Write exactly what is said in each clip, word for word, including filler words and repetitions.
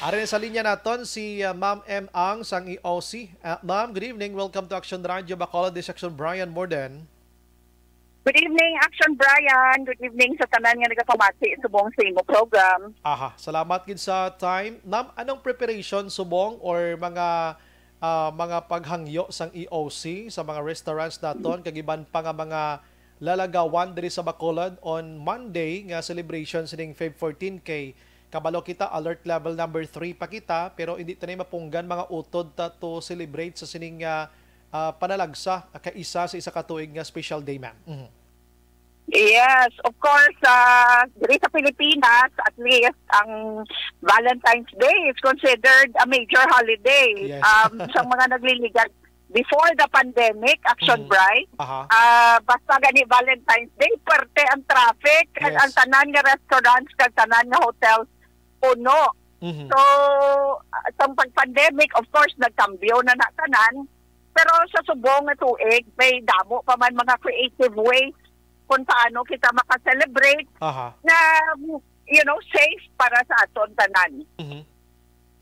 Ari sa linya naton si, uh, Ma'am M Ang sang E O C. Uh, Ma'am, good evening. Welcome to Action Radio Bacolod. This is Action Brian Morden. Good evening, Action Brian. Good evening sa tanan nga nagapamati subong sa imo program. Aha, salamat gid sa time. Ma'am, anong preparation subong or mga, ah, mga paghangyo sang E O C sa mga restaurants naton kag iban pa nga mga lalagawan diri sa Bacolod on Monday nga celebration sining Feb fourteen? Kay kabalo kita, alert level number three pa kita, pero hindi ta na mapunggan mga utod ta to celebrate sa sining, ah, ah, panalagsa, ah, kaisa sa isa ka tuig nga special day, ma'am. Mhm. Yes, of course, ah, diri sa Pilipinas, at least ang Valentine's Day is considered a major holiday. Yes. Um, sa mga nagliligad before the pandemic, Action Mm. Bright, Aha. ah, basta gani Valentine's Day, parte ang traffic, Yes. ang tanan nga restaurants, kag tanan nga hotels, puno. Mhm. So, ah, sa pag-pandemic, of course, nagkambyo na na tanan. Pero sa subong nga tuig, may damo pa man mga creative ways kung paano kita maka-celebrate Aha. na, you know, safe para sa aton tanan. Mhm.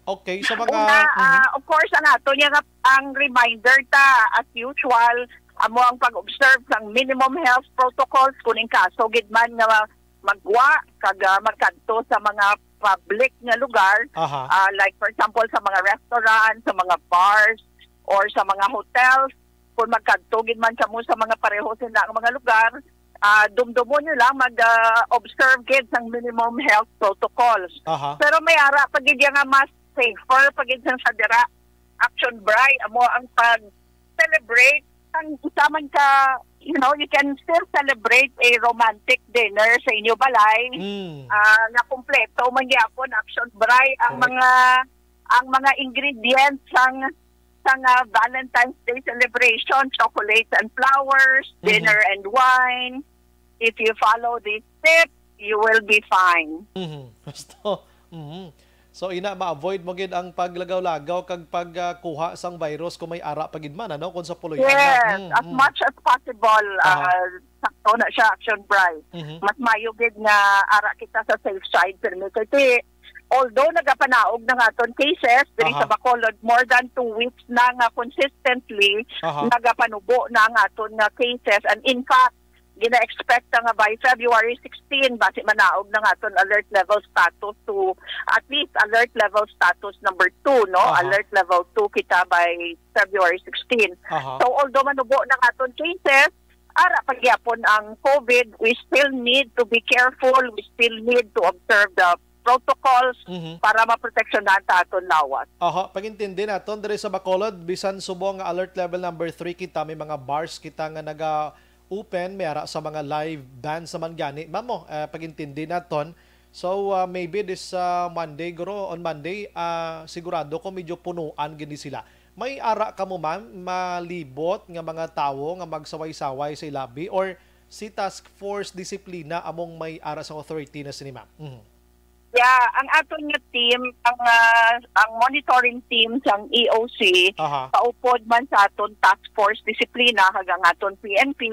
Okay, sa mga Una, mhm. ah, of course, ang ato niya nga, ang reminder ta, as usual, amo ang pag-observe sang minimum health protocols kung in kaso gid man nga magwa kag, ah, magkadto sa mga public nga lugar, Aha. ah, like for example sa mga restaurant, sa mga bars, or sa mga hotels. Kung magkadto gid man kamo sa mga pareho sila nga mga lugar, ah, dumdumon nyo lang mag, ah, observe gid sang minimum health protocols. Aha. Pero may ara pa gid nga mas safer pa gid sang sa dira, Action Bright, amo ang pag-celebrate ang isa man ka, you know, you can still celebrate a romantic dinner sa inyo balay. Mm. Ah, nga kompleto man gyapon, Action Bright, ang Correct. mga, ang mga ingredients sang, sang, ah, Valentine's Day celebration, chocolates and flowers, Mhm. dinner and wine. If you follow these tips, you will be fine. Mhm. Gusto. Mhm. So, ina, ma-avoid mo gid ang paglagaw-lagaw kag pag, ah, kuha sang virus kung may ara pa gid man, ano, kung sa puloy-ana. Yes, Mm, as mm. much as possible, Aha. ah, sakto na siya, Action Bright. Mhm. Mas mayo gid nga ara kita sa safe side, pirmi. Kasi, although nagapanaog na nga aton cases diri Aha. sa Bacolod, more than two weeks na nga consistently Aha. nagapanubo na ang aton nga cases. And in fact, gina-expect na nga by February sixteen, basi manaog na nga aton alert level status to at least alert level status number two, no? Aha. Alert level two kita by February sixteen. Aha. So, although manubo na nga aton cases, ara pa gyapon ang COVID, we still need to be careful, we still need to observe the protocols Mhm. para maproteksyonan ta aton lawas. Aha, pag-intindi naton, diri sa Bacolod, bisan subong nga alert level number three kita, may mga bars kita nga naga-open, may ara sa mga live bands naman gani. Ma'am, mo, eh, pag-intindi naton. So, ah, maybe this, ah, Monday, guro, on Monday, ah, sigurado ko medyo punuan gini sila. May ara kamo, ma'am, malibot nga mga tawo nga magsaway-saway sa ilabi, or si Task Force Disiplina among may ara sa authority na sini, ma'am? Mhm. Yeah, ang aton nga team, ang, ah, ang monitoring team sang E O C, Aha. kaupod man sa aton Task Force Disiplina kag ang aton P N P,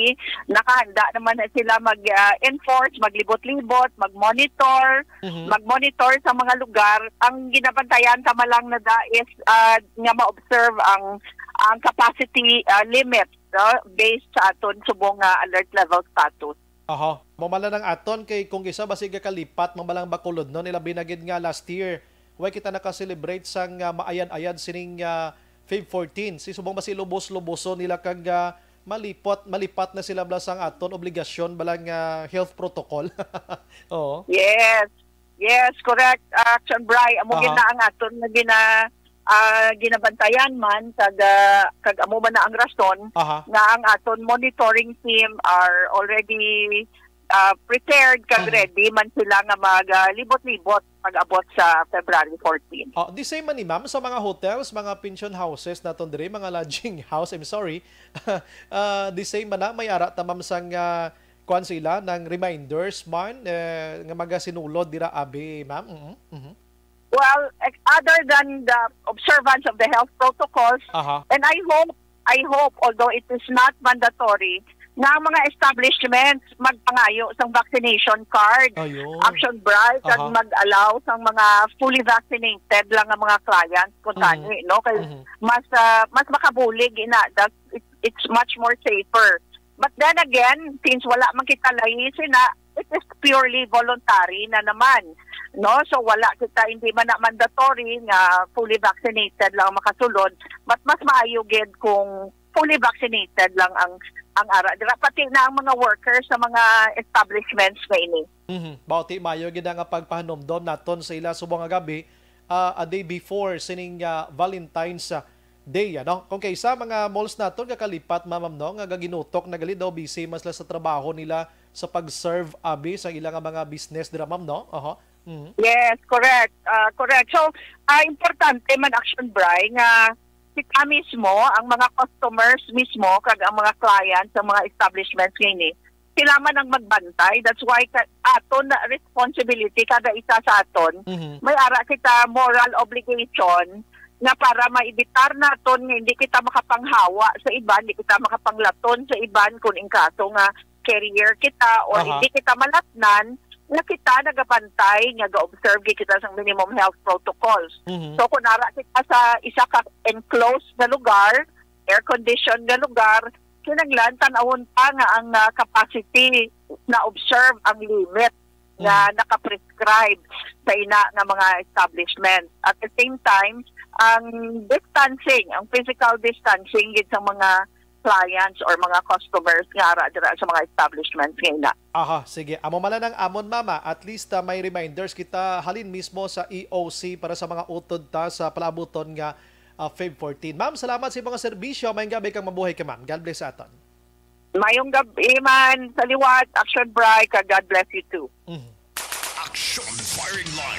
nakahanda naman na sila mag, ah, enforce, maglibot-libot, mag-monitor, Mhm. mag-monitor sa mga lugar. Ang ginabantayan ta man lang na da is, ah, nga ma-observe ang, ang capacity, ah, limit, no, based sa aton subong nga alert level status. Aha. Mao man lang ang aton kay kung isa basi gakalipat, mao man lang Bacolod, no? Ilabi na gid nga last year, way kita naka-celebrate sang, ah, maayad-ayad sining, ah, Feb fourteen. Si subong basi lubos-luboson nila kag, ah, malipot, malipat na sila bala sang aton obligasyon bala nga health protocol. Oo. Yes. Yes, correct. Action Bry, amo gid Aha. na ang aton nga gina-, ah, ginabantayan man kag, ah, kag amo man na ang rason Aha. nga ang aton monitoring team are already, ah, prepared kag Mhm. ready man sila nga mag, ah, libot-libot pag-abot sa February fourteen. Oh, the same man ni ma'am sa mga hotels, mga pension houses naton diri, mga lodging house, I'm sorry. Ah, the same man na, may ara ta ma'am sang, ah, kuwan sila, nang reminders man, eh, nga magasinulod dira abi, ma'am? Mhm, mhm. Well, ex-, other than the observance of the health protocols, Aha. and I hope, I hope, although it is not mandatory, nga ang mga establishments magpangayo sang vaccination card, Ayun. Action Bright, kag Aha. mag-allow sang mga fully vaccinated lang nga mga clients kung Mhm. tani, no? Kay Mhm. mas ah, mas makabulig ina, that it, it's much more safer. But then again, since wala man kita lahi sina, it is purely voluntary na naman, no? So wala kita, hindi man na mandatory nga fully vaccinated lang ang makasulod, but mas maayo gid kung fully vaccinated lang ang ang ara dira, pati na ang mga workers sa mga establishments nga ini. Mhm. Bauti mayo gid nga pagpahanumdom naton sa ila subong nga gab-i, ah, a day before sining ah, Valentine's ah, Day, ano? Kung kay sa mga malls naton kakalipat, ma'am, no, nga gaginutok na gali daw busy man sila sa trabaho nila sa pag-serve abi sa ila nga mga business dira, ma'am, no? Oho. Mhm. Yes, correct. Ah, correct. So, ah, importante man, Action Bri, nga kita mismo, ang mga customers mismo, kag ang mga clients, ang mga establishments nga ini, sila man ang magbantay. That's why ka, aton na responsibility, kada isa sa aton, Mhm. may ara kita moral obligation nga para maibitar naton nga hindi kita makapanghawa sa iban, hindi kita makapanglaton sa iban kung in kaso nga carrier kita or Aha. hindi kita malatnan, nga kita nagabantay, nga ga-observe gid kita sa minimum health protocols. Mhm. So kung ara kita sa isa ka enclosed na lugar, air condition na lugar, kinahanglan tan-awon pa nga ang ah, capacity na observe ang limit nga Mhm. naka-prescribe sa ina nga mga establishment. At the same time, ang distancing, ang physical distancing gid sa mga clients or mga customers nga ara dira sa mga establishments nga ina. Aha, sige. Amo man lang ang amon, mama. At least ah, may reminders kita halin mismo sa E O C para sa mga utod ta sa palaabuton nga ah, Feb fourteen. Ma'am, salamat sa mga serbisyo. May gabi kang mabuhay ka, ma'am. God bless sa aton. Mayong gabi man sa liwat, Action Bri, kag God bless you too. Mhm. Action Firing Line.